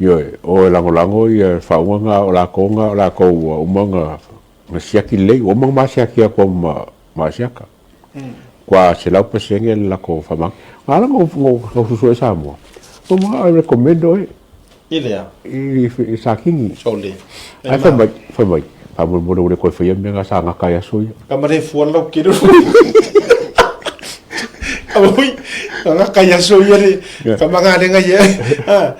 Ioe, o e lagolago ia le faauga na o lakou na o lakou ua uma ona na siaki lelei, ua uma ona ma siaki atu ma ma Asiata. Matua 100% le latou faamaoni. Na ala ona ou susue i Samoa, ua manao e recommend oe. I le a? I Satini. Sole. Ae fai mai, fai mai, faamolemole ua le toe faia mea na sa gata ai aso ia. Ka mare fua lau kere. Oi, ka gata i aso ia le, ka magalega ia.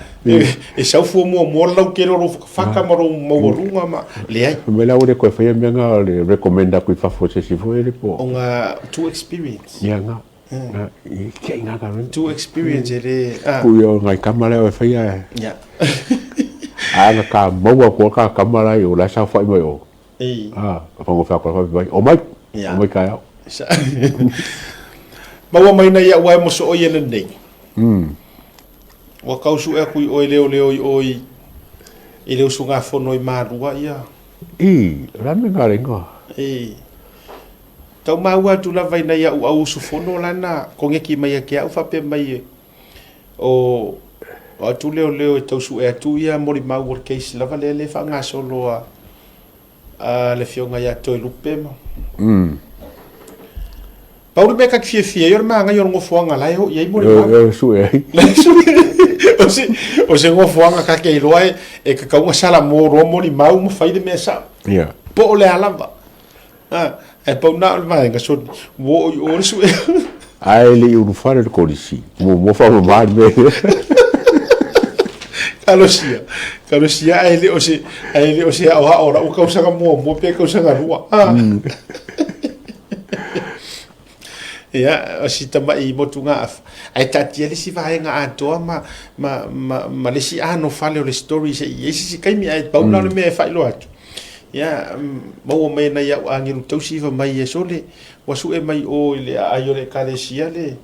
E sau fua muamua le lautele o lou whakawhaka ma lou maualuga ma leai. Fai mai la ua le toe faia mea na o le recommend atu i fafo e se isi foi le po. O nga too experience. Ia nga. Nga i kia i nga ka rena. Too experience e le. Ku ia o ngai kama lea o e faia e. Ia. A na ka maua ko ka kama la i o la sa whai mai o. A, ka whango whea ko mai. O mai. O mai kai au. Maua mai nei au ai mo so o ia nei. Ua kau suʻe aku i ʻoe leoleo i ʻoe i le usugafono i Malua ia. I, o le a mea nga ingoa? I, tau maua atu lava i nai aʻu au usufono la na koneki mai ia ke aʻu faapea mai e o o atu leoleo e tau suʻe atu ia molimau o le case lava lea le faagasolo a a le Afioga ia Toelupe ma. Pau le mea ta te fiafia ai o le magaia o le nofoaga la e oo i ai molimau. E sue ai. O se nofoaga ta te iloa e tatau ona salamo loa molimau ma fai le mea sao. Ia. Po o le a lava. Ae pau na o le vaega soli, ua oo i o le sue. Ae le i ulufale le kolisi, muamua faamama le mea lea. Talosia, talosia ae le o se, ae le o se aoao o lau tausaga muamua pe tausaga lua. Ah. Ia, o si tamaʻi motugaafa. Ae taatia le isi vaega atoa ma, ma, ma, ma le isi anofale o le story se i ai se isi taimi, ae pau la o le mea e faailoa atu. Ia, maua mai e nai au agelu tausi fai mai e sole, ua sue mai o i le aai o le ekalesia le...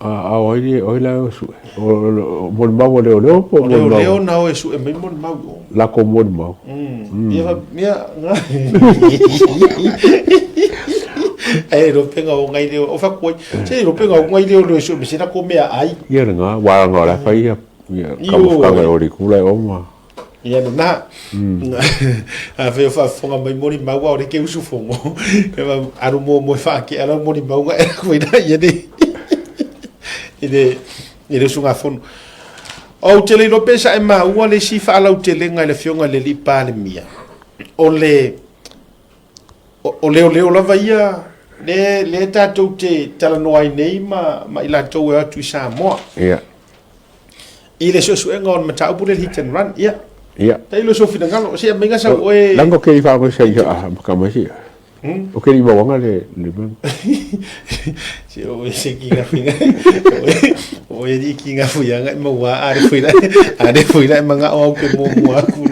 A o ai, o ai la e sue? O molimau a leoleo po o molimau? O leoleo na o e sue mai molimau i o. Lakou molimau. Ia, ia, Ae iloa pe gao ngai leo, o fai atu ai, se iloa pe gao ngai leoleo e sue mai se lakou meaai. Ia lena, aua leaga o la e fai ia taumafataga e o i le kula e oma. Ia lena. Afai o faafofoga mai molimau a o le ke usufono, alu muamua e faakea lau molimau na e alu ai laia nei i le i le usugafono. Ou te le iloa pe sa e maua le isi faalautelega i le Afioga i le Alii Palemia, o le o leoleo lava ia le le tatou te talanoa ai nei ma ma i latou e o atu i Samoa. Ia. I le suesuega o le mataupu lea hit and run, ia. Ia. Tailo sou finagalo, se aumaiga sau oe. Lango ke i whaango sa i a maka mai si. O ke i mawanga le le mea. Se o se ki nga finga. O e di ki nga fuianga i maua a re fuila. A re fuila i manga o au ke mo mo aku.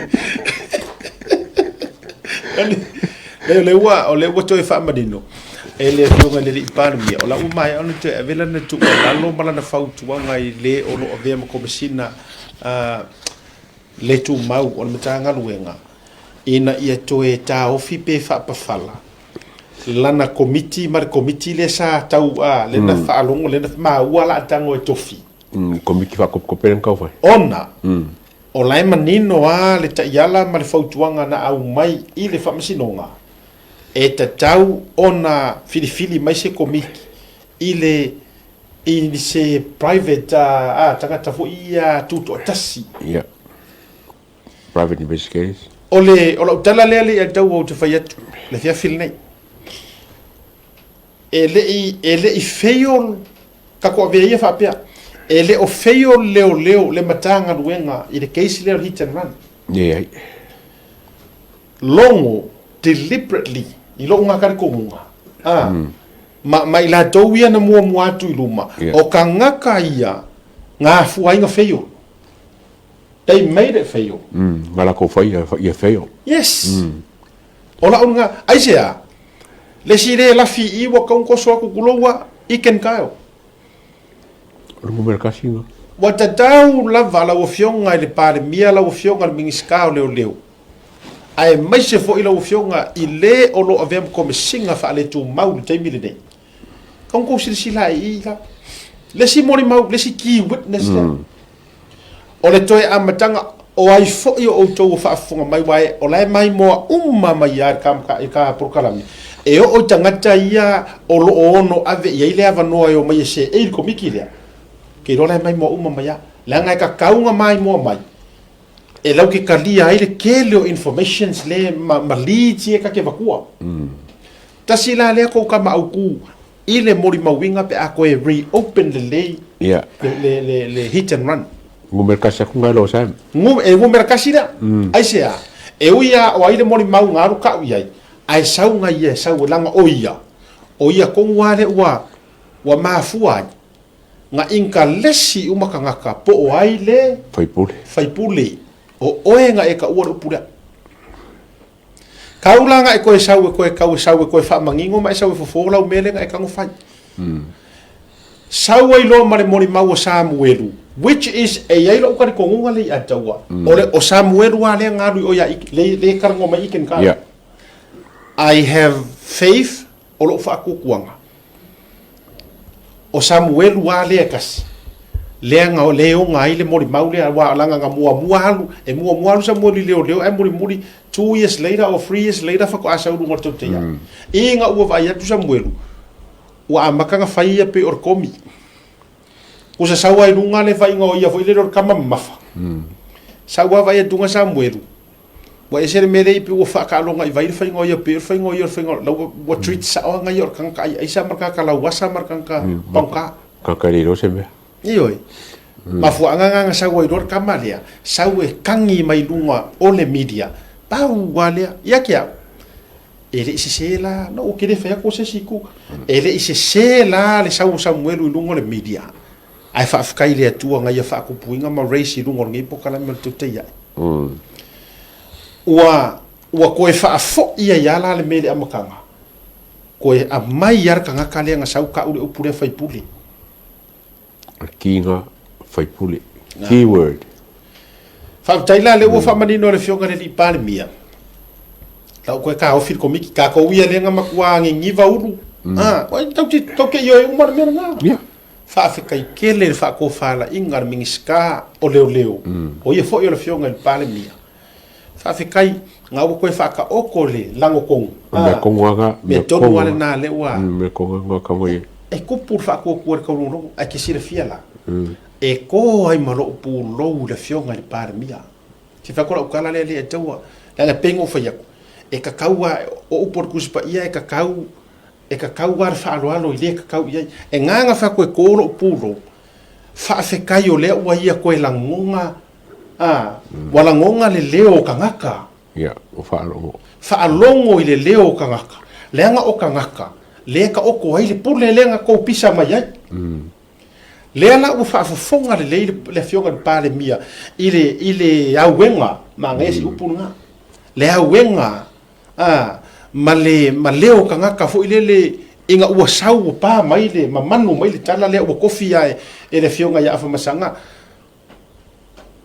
Le le ua o le ua toe faamanino e le Afioga i le Alii Palemia, o la ua maea ona toe ave lana tuualalo ma lana fautuaga i le o lo o avea ma Komesina le Tumau o le Matagaluega ina ia toe taofi pe faapafala lana komiti ma le komiti lea sa tau lea na faalogo lea na maua laatago e tofi. Komiti faakopikope lea na taufai. Ona o la e manino lava le taiala ma le fautuaga na aumai i le Faamasinoga, e tatau ona filifili mai se komiti i le i se private a tagata foi ia tutoatasi. Ia. Private investigators. O le o lau tala lea le tau ou te fai atu le afiafi lenei. E le i e le i fail tatou avea ia faapea e le o fail leoleo le Matagaluega i le case lea o le hit and run. Leai. Logo deliberately i lou gakalikomuga a ma ma i latou ia na muamua atu i luma o tagata ia na afua ai na fail. They made it fail. Na latou fai ia fail. Yes. O lau lena, aisea? Le isi le lafi i ua kau koso aku kuloua i ken kaeo. O le numera kasi na. Ua tatau lava lau Afioga i le Palemia, lau Afioga i le Minisita o Leoleo, aemaise foi lau Afioga i le o lo o avea ma Komesina faaletumau i le taimi lenei. Kau kou silasila ai i la. Le isi molimau, le isi key witness lea. O le toe amataga. O ai foi o outou ua faafofoga mai, aua o la e maimoa uma mai lava i le ka polokalame, e oo i tagata ia o lo o ono ave i ai le avanoa e omai e seei i le Komiti lea, ou te iloa la e maimoa uma mai lava, leaga e tatau ona maimoa mai e lau te talia ai le tele o informations le ma leads ia ta te avatua. Tasi la lea tou tama autu i le molimauina pe a toe reopen lelei le hit and run. Numera kasi atu ngai lo Sam. E numera kasi lea. Aisea? E ui lava o ai le molimau na alu kau i ai, ae sau ngai ia e sau e leaga o ia, o ia tonu lava lea ua mafua ai na inkalesi uma tagata po o ai le Faipule. Faipule. O oe na e taua le upu lea. Kau la na e koe sau e koe kau e sau e koe faamanino ma e sau e fofo lau mea lea na e tago fai. Sau ai loa ma le molimau o Samuelu, which is e i ai lou talitonuga lea i Ataua, o le o Samuelu lava lea na alu i o ia Ike, lea e talanoa mai Ike Nkala. I have faith o lou faatuatuaga. O Samuelu lava lea e tasi, lea na le oga ai le molimau lea, aua leaga na muamua alu, e muamua alu Samuelu i leoleo, ae mulimuli 2 years later or 3 years later faatoa sau i luga o le tautaia. Ina ua vaai atu Samuelu, ua amata ona fai ia pei o le komi. Kusa sau ai luga le vaaiga o ia foi lele o le tama mamafa. Sau lava vaai atu Samuelu, Ua ese le mea lea i pei ua faataaloga i vai le faiga o ia pei o le faiga o ia o le faiga o la ua treat sao lava ia o le tagata aiaisa ma le tagata lauasa ma le tagata pagota. Tagata e le iloa se mea. Ioe. Mafuaaga na na sau ai loa le tama lea, sau e kagi mai luga o le media, pau lava lea. Ia te au, e le i sese la, no ou te le fai atu o se isi itu, e le i sese la le sau o Samuelu i luga o le media, Ae faafetai i le Atua na ia faakupuina ma raise i luga o lenei polokalame o le Tautai Ae. Ua, ua toe faafoi ai lava la le mea i le amataga, toe aumai lava le tagata lea na sau tau le upu lea faipule. Kiga faipule. Keyword. Faafetai la lea ua faamanino e le Afioga i le Alii Palemia, lau toe taofi le Komiti, tatou ia lea na matua gigiva ulu, a, tou te ioe uma le mea lena. Faafetai tele i le faatofalaiga a le Minisita o Leoleo, o ia foi o le Afioga i le Palemia. Faafetai, na ua toe faataoto le lagotonu. O mea tonu lava na. Mea tonu lava lena lea ua. Mea tonu lava na tau ai. E tupu le faatuatua i le taulogologo, ae e te silafia la, e to ai ma lou pulou i le Afioga i le Palemia. Se fai atu lau tala lea e taua, leaga e pei ona ou fai atu, e tatau lava, o upu a le Tusi Paia e tatau E tatau lava le faaaloalo i le tatau i ai. E gaga fai atu e to lou pulou, faafetai o lea ua ia toe lagona, a, ua lagona le leo o tagata. Ia, ua faalogo. Faalogo i le leo o tagata, leaga o tagata lea e taoto ai le pule lea na tou pisa mai ai. Lea la ua faafofoga lelei le Afioga i le Palemia i le, i le auega, manaia si upu lena, le auega A, ma le, ma leo tagata foi lele ina ua sau ua pa mai le mamanu mai le tala lea ua tofi a e le afioga ia Afamasaga.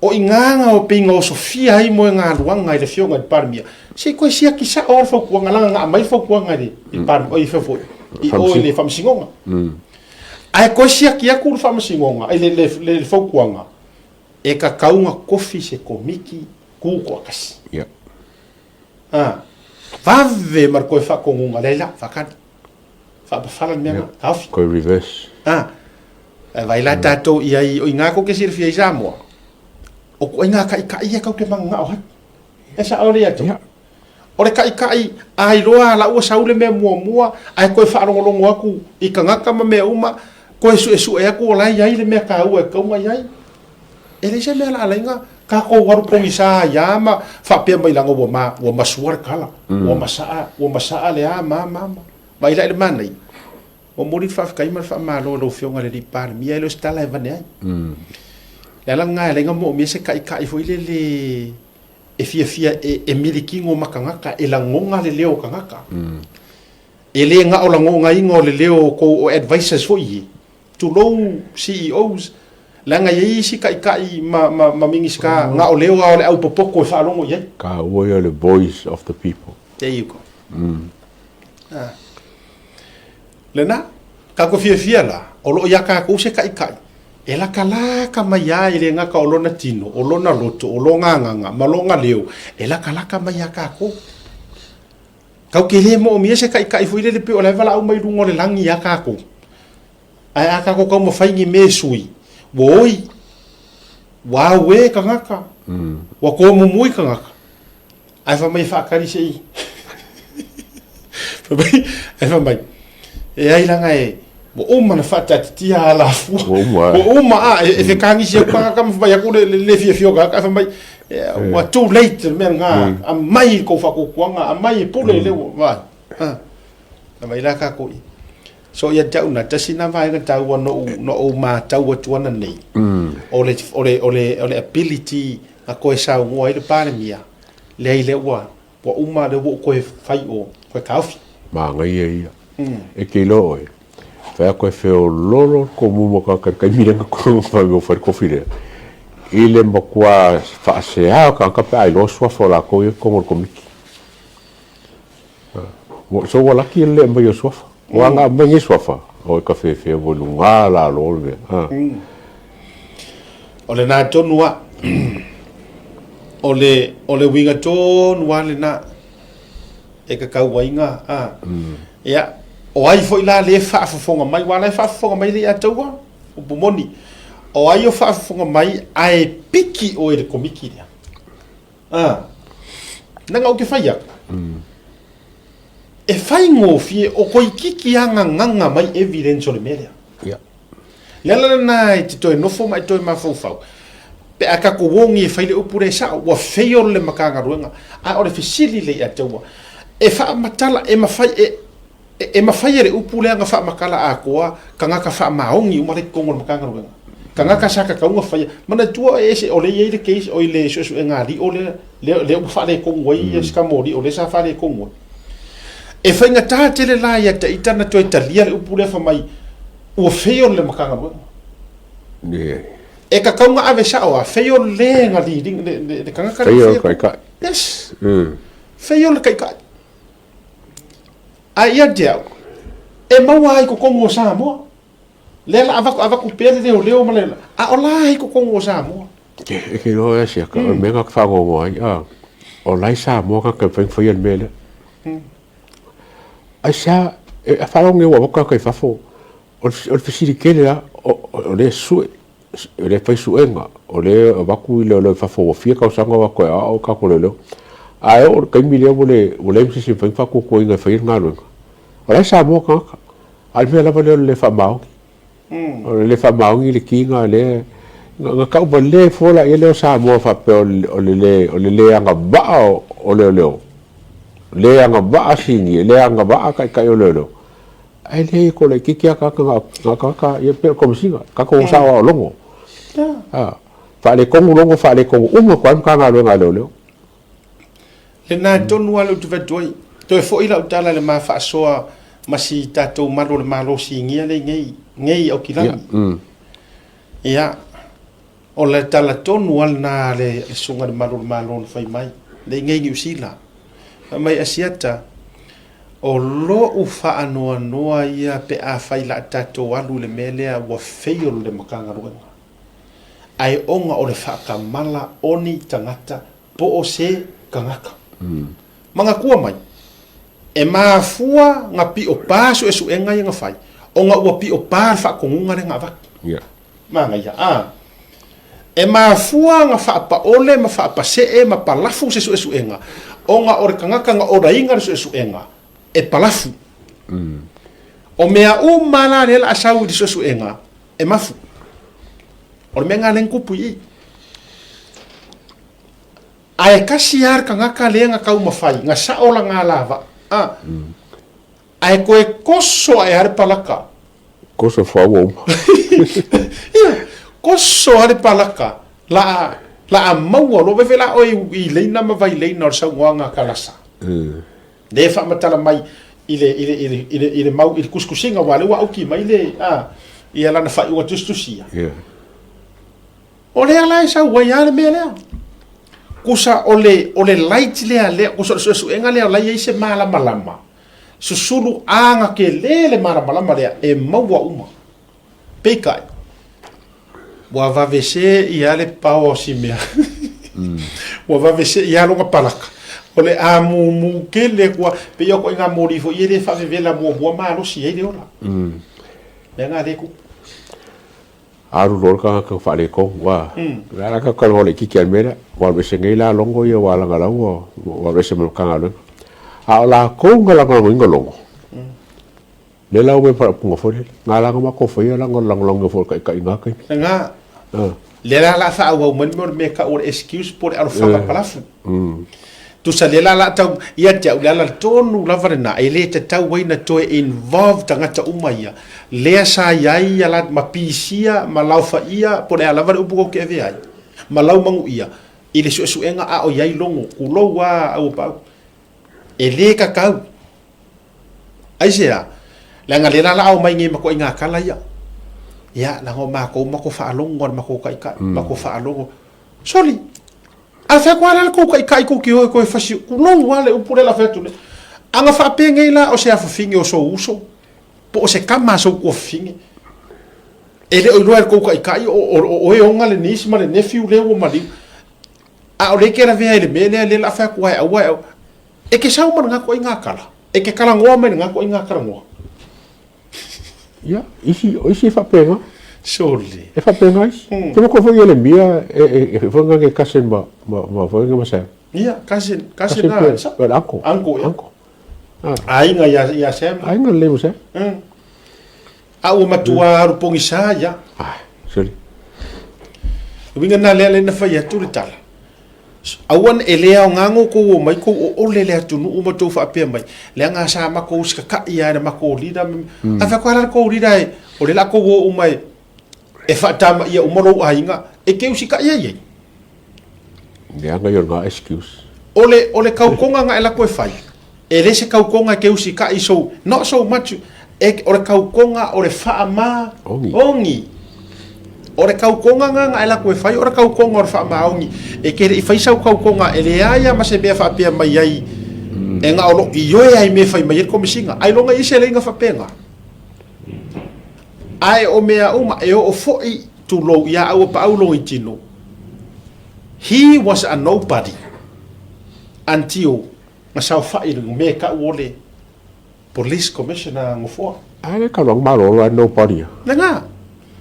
O i na o pei na osofia ai moegaluaga i le afioga i le Palemia, se i toe siaki sao lava le fautuaga leaga na aumai le fautuaga i le Palemia, oi fea foi, i o i le Faamasinoga. Ae toe siaki atu le Faamasinoga, le, le, le, le fautuaga, e tatau ona tofi se Komiti Tutoatasi. Yeah. A, vave ma le toe faatonuga, leai la, faatali. Faapafala le mea lena, taofi. Toe reverse. A, e vai la tatou i ai, o i ina tou te silafia i Samoa, o ituaiga taitai ia tou te mananao ai. E sao le ia tou. O le taitai, a iloa la ua sau le mea muamua, ae toe faalogologo atu i tagata ma mea uma, toe suesue atu o la e i ai le mea taua e tatau ona i ai. E leai se mea laalaina tatou alu pogisa ai lava ma faapea mai leaga ua ma, ua masua le tala, ua masaa, ua masaa le a ma ma ma. Vaai la i le manaia, ua momoli le faafetai ma le faamalo i lau Afioga i le Alii Palemia, e le o se tala e avane ai. O le ala lena e ala ai ona moomia se taitai foi lele e fiafia e milikino ma tagata, e lagona le leo o tagata. E le na o lagonaina o le leo o tou o advisors foi ia, Tulou CEOs, leaga e i ai isi taitai ma, ma, ma Minisita na o leo lava o le au popoto e faalogo i ai. Taua ia o le voice of the people. There you go. Ah. Lena, tatou fiafia la, o lo o iā tatou se taitai E lakalaka mai lava e le gata o lona tino, o lona loto, o lona agaga ma lona leo, e lakalaka mai ia tatou. Tatou te le moomia se taitai foi lele pei o la e valaau mai luga o le lagi ia tatou. Ae a tatou taumafai ni mea e sui, ua oi, ua auē tagata, ua tomumui tagata, ae fai mai e faatali se i fai mai, ae fai mai, e ai laga e ua uma ona faataatitia alafua, Ua uma, ua uma a, e fetagisi atu tagata ma fai mai atu le le fiafia o tagata, ae fai mai, ua too late le mea lena, aumai le tou faatuatuaga, aumai e pule lea ua, vaai, a, fai mai la tatou i. So ia te au na, tasi na vaega taua na ou, na ou matau atu ananei, o le, o le, o le, o le ability na toe saunoa ai le Palemia, leai lea ua, ua uma lea ua ou toe fai o, toe taofi. Manaia ia. E te iloa oe, fai atu e feololo le tomumu o tagata i le taimi lea na fai le tofi lea, i le matua faasea o tagata pe a iloa suafa o latou ia i totonu o le Komiti. So ua laki le le aumai o suafa. Ua na aumai nei suafa, o e kafefea ua luga lalo le mea. Ah. O lena tonu a. O le, o le uiga tonu a lena e kakau ai nga. Ah. Ia, o ai foi la le faafofoga mai, aua la e faafofoga mai le ia taua, upu moni. O ai o faafofoga mai ae piki oe i le komiti lea. Ah. Leaga ou te fai atu, e faigofie o toeitiiti lava gagaga mai evidence o le mea lea. Ia. Le ala lena e te toe nofo ma e toe mafaufau, pe a tatou ogi e fai le upu lea e sao, ua fail le Matagaluega. A o le fesili lea ia te au, e faamatala, e mafai, e, E mafai e le upu lea ona faamatala atoa tagata faamaoni uma la i totonu o le Matagaluega. Tagata sa tatau ona faia. Manatua e ese o lea e i ai le case oi le suesuega a lio lea, lea, lea ua faaletonu ai si tama o lio lea sa faaletonu ai. E faigata tele la ia te ita ona toe talia le upu lea fai mai ua fail le Matagaluega. E tatau ona ave sao a fail le na le, le, le tagata lea. Fail le taitai. Yes. Fail le taitai. Ae ia te au, e maua ai i totonu o Samoa. Lea la avatu, avatu pea le leoleo ma le, a o la i totonu o Samoa. E te iloa e Siaka, o le mea na te faanoanoa ai, a, o la i Samoa tagata e mafai ona faia le mea lea. Aisea, e faalogo nei ua avatu tagata i fafo, o le fesili tele lava, o lea e sue, o lea e fai suega, o lea e avatu i leoleo i fafo ua fia tausaga o atu e aoao tatou leoleo. Ae oo i le taimi lea ua le ua leai ma se isi e mafai ona faatuatuaina e faia le galuega. O la e Samoa tagata, a o le mea lava lea o le le faamaoni. O le le faamaoni le ki na lea na tau valea fua laia lea o Samoa faapea o le o le le agavaa o leoleo, le agavaa sinia, le agavaa taitai o leoleo. Ae leai e toa laitiiti lava tagata na o tagata ia pei o le Komesina, tagata ua sao lava o logo. Faaletonu logo, faaletonu uma atu lava le Matagaluega a Leoleo. Lena tonu lava lea ou te fai atu ai. Toe foi lau tala i le ma faasoa ma si tatou malu o le Malo sinia lea i nei, nei i Aukilani. Ia, o le tala tonu lava lena a le Susuga i le Malu o le Malo na fai mai, lea i nei i Niu Sila. Fai mai, Asiata, O lou faanoanoa ia pe afai la tatou alu i le mea lea ua fail le Matagaluega. Ae ona o le faatamala o ni tagata po o se tagata. Manatua mai, e mafua na pio pa suesuega ia na fai ona ua pio pa le faatonuga lea na avatu. Manaia, a. E mafua na faapaole ma faapasee ma palafu se suesuega, ona o le tagata na olaina le suesuega, e palafu. O mea uma la lea o le a sau i le suesuega, e mafu. O le mea lena lea na tupu i i. Ae tasi lava le tagata lea na taumafai, na sao lana alavaa, a. Ae toe koso ae lava le palaka. Koso fuaua uma. Ia, koso lava le palaka, la la a maua loa, vaai foi la oe i leina ma vaileina o le saunoaga a Kalasa. Lea e faamatala mai i le, i le, i le, i le, i le mau, i le tusitusiga, aua o lea ua auki mai le, a, ia lana faaiuga tusitusia. O lea la e sau ai lava le mea lea. Kusa o le, o le light lea, lea, kusa o le suesuega lea o la e i ai se malamalama, susulu aga tele le malamalama lea e maua uma. Peitai, Ua vave seʻi a le pao o si mea. Ua vave seʻi a lona palaka. O le amumu kele atu a, pei o koʻi ngā moli foi e le faavevela muamua malosi ai le ola. Mea ngā le kupu. Alu loa le tagata ua faaletonu, ua o le a la tatou talanoa laitiiti lava i le mea lea, ua alu ese nei la Logo ia aua leaga o la ua ua alu ese ma le Matagaluega. A o latou na lagolagoina Logo, lea la ua omai ma faaupuga foi lele, na ala ona matou faia leaga o le lagolagoina foi o le Taitai i na taimi. Lena, lea la o le a faaauau mai le mea o le mea e tau o le excuse po o le alofaga palafu. Tusa lea la o le a tau, ia te au, le ala tonu lava lena e le tatau ai ona toe involve tagata uma ia, lea sa i ai ia ma pisia ma laofaia po o le a lava le upu tou te avea ai, ma laumanuia i le suesuega a o i ai logo, tulou lava Auapaau. E le tatau. Aisea? Leaga lea la la omai nei ma ituaiga tala ia. Ia, leaga o matou matou faalogo i le matou taitai, matou faalogo. Soli! A fai atu lava la le tou taitai tou te o e toe fasi, tulou lava le upu lea la fai atu nei. A na faapenei la o se afafine o sou uso, po o se tama a sou tuafafine, e le o iloa e le tou taitai o oe ona le niece ma le nephew lea ua maliu. A o lea e te lavea i le mea lea, lea la fai atu ai aua e aua. E te sau ma lena ituaiga tala, e te talanoa mai i lena ituaiga talanoa. Ia, isi, o isi e faapena. Sole. E faapena isi. Te moko foi Ieremia e e e foi ngane cousin ma ma ma foi ma Sam. Ia, cousin, cousin na. Cousin, uncle. Uncle, ia. Uncle. Ah. Aiga ia ia Sam. Aiga le mo Sam. A ua matua alu pogisa ia. Ah, sole. Uiga na lea le na fai atu le tala. Aua ne e le aoga ngo kou omai kou oole le atunuu ma tou faapea mai, leaga sa makou usikakaʻi a e le makou leader ma A fai atu a la le kou leader e o lea la kou o uma e e faatamaia uma lou aiga e te usikaʻi ai ai. Leaga ia o lena excuse. O le o le kaukoga na e lako e fai, e le se kaukoga e te usikaʻi so not so much e o le kaukoga o le faama Ogi. ogi. O le kaukoga na na e lako e fai o le kaukoga o le faamaoni. E ke leʻi fai sau kaukoga e leai a ma se mea faapea mai ai e na o loo ioe ai mea fai mai ai le komesina. Ailoga i ai se leiga faapena. Ae o mea uma e oo foi tulou ia au paau Logitino. He was a nobody until na saofai i le mea e tau o le Police Commissioner Nofoa. Ae le talu malolo a nobody ia. Lena.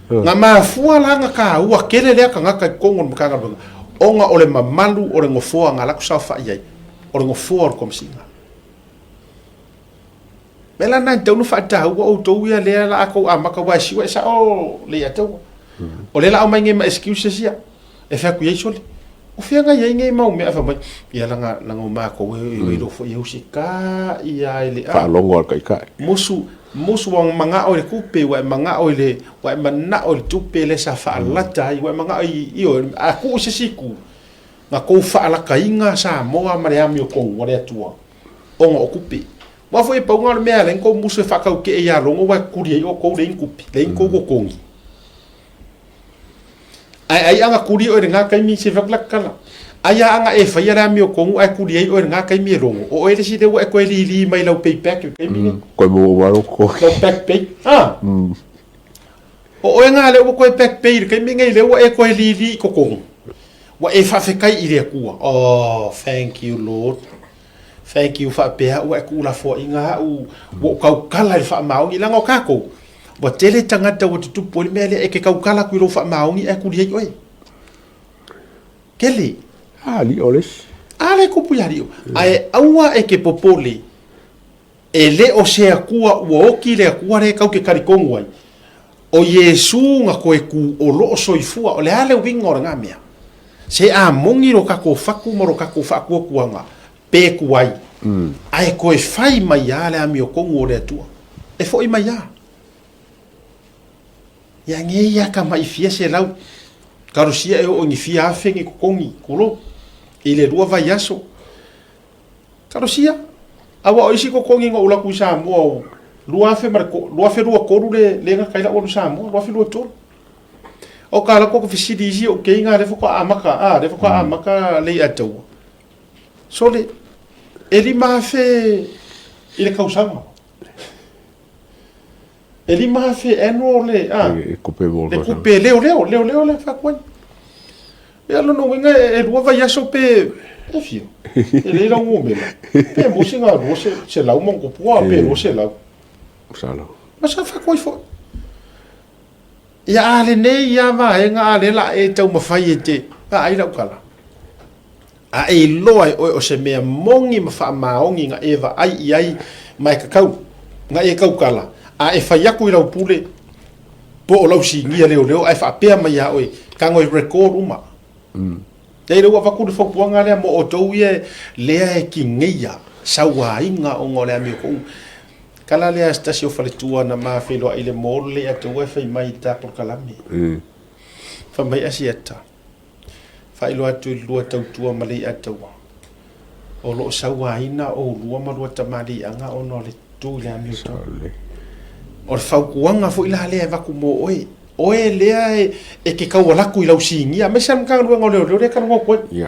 Na mafua la na taua tele lea tagata i totonu o le Matagaluega ona o le mamalu o le nofoa na alu atu saofai ai, o le nofoa o le Komesina. Mea la lena e tatau ona faataua outou ia lea la a tou amata aua e siua e sao le ia te ua. O lea la aumai nei ma excuses ia e fai atu i ai sole. O fea na i ai nei mau mea fai mai ia laga laga o matou e e iloa foi e usitai a i le a. Faalogo a le taitai. Musu musu ua manao i le tupe ua e manao i le ua e manao i le tupe lea sa faalata ai ua e manao i ioe a tuu i se isi itu na tou faalataina Samoa ma le amiotonu a le Atua ona o tupe. Aua foi e pau lena o le mea e ala ai ona tou musu e faataukee ia Logo aua e tuli ai outou leai ni tupe, leai ni tou totogi. Ae ai ana tuli oe i lena taimi, se fai atu la tatala. Ai a ana e faia le amiotonu ae tuli ai oe i lena taimi e Logo, o oe le isi lea ua e toe lili mai lau pay back i le taimi lenei. Koe maua uma lou totogi. Lau back pay. A! O oe lena lea ua toe back pay i le taimi lenei lea ua e toe lili i totonu. Ua e faafetai i le Atua. Oh, thank you Lord. Thank you faapea ua e tuulafoaiina au, ua ou tautala i le faamaoni, leaga o tatou, ua tele tagata ua tutupu ai le mea lea, e te tautala atu i lou faamaoni ae tuli ai oe. Tele. A, alii o le isi. A lea e tupu ia alii. Ae aua e te popole, e le o se Atua ua oti le Atua lea tatou te talitonu ai, o Iesu na toe tu o lo o soifua. O le a le uiga o lena mea? Se a moni lo tatou fatu ma lo tatou faatuatuaga, pe tuai, ae toe fai mai lava le amiotonu o le Atua. E foi mai lava. Ia nei lava tamai fia selau, talosia e oo i ni fia afe ni totogi, tulou, i le lua vaiaso. Talosia, aua o isi totogi na ou alu atu i Samoa o 2000 ma le 2023 le le gata ai lau alu i Samoa, 2023. O ka alu atu ou fesili i isi ou keiga lea faatoa amata, a, lea faatoa amata le Leiataua. Sole, e 5,000 i le tausaga. E 5,000 annual le, a? E kupe mo le kupe leoleo, leoleo le faakuai. Ia lona uiga e lua vaiaso pe e fia. E lelei lau numera. Pe maua sina 200 ma ona tupu pe 200. Masalo. Ma sa faakuai foi. Ia a lenei ia vaega a lea la e taumafai e te vaai lau tala. A e iloa e oe o se mea moni ma faamaoni na e vaai i ai ma e tatau na e tautala, a e fai atu i lau pule po o lau sinia leoleo ae faapea mai ia oe, tago e record uma. Leai, lea ua avatu le fautuaga lea mo outou ia lea e tineia sauaina ona o le amiotonu. Tala lea a se tasi o faletua na ma feiloai i le mall lea ia te ua e fai mai i le ta polokalame. Fai mai Asiata, Faailoa atu i le lua tautua ma Leiataua, o lo o sauaina oulua ma lua tamaliiaga ona o le tu i le amiotonu. O le fautuaga foi la lea e avatu mo oe, oe lea e te tauala atu i lau sinia, aemaise lava le Matagaluega o Leoleo lea e talanoa atu ai.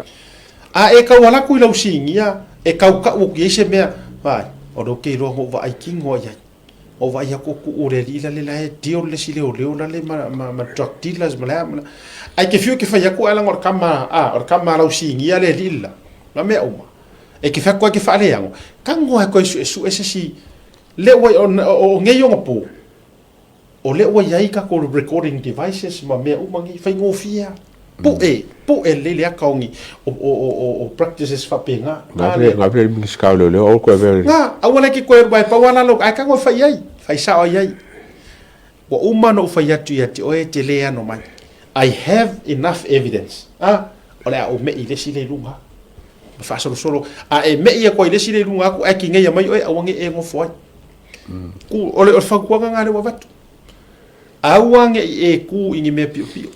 A e tauala atu i lau sinia e tautau atu i ai se mea, vaai, o lea ou te iloa na ou vaai kino i ai. O vaai atu o tuu le alii lale la e deal le isi leoleo lale ma, ma, ma drug dealers ma le a ma le a. Ae te fiu e te fai atu ae leaga o le tama, a, o le tama a lau sinia le alii le la, ma mea uma. E te fai atu ae te faaleago, tago lava e toe suesue se isi, lea ua, o, o, o nei ona po, o lea ua i ai tatou recording devices ma mea uma nei, faigofie lava. Pue, pue lelei le ata o ni, o, o, o, o, o practices faapena. Nga vele, nga vele Minisita o Leoleo, aua koe vele. Nga, aua la e te koe alu ai, pau lava la lou, ae tago e fai i ai, fai sao i ai. Ua uma ona ou fai atu ia te oe e te le ano mai. I have enough evidence, a, o le a ou me'i i le isi lea i luga atu. Ma faasolosolo, a e me'i atu ai i le isi lea i luga atu ae tineia mai oe, aua ne i e nofo ai. Ku, o le, o le fautuaga lena lea ua avatu. Aua ne i e ku i ni mea piopio.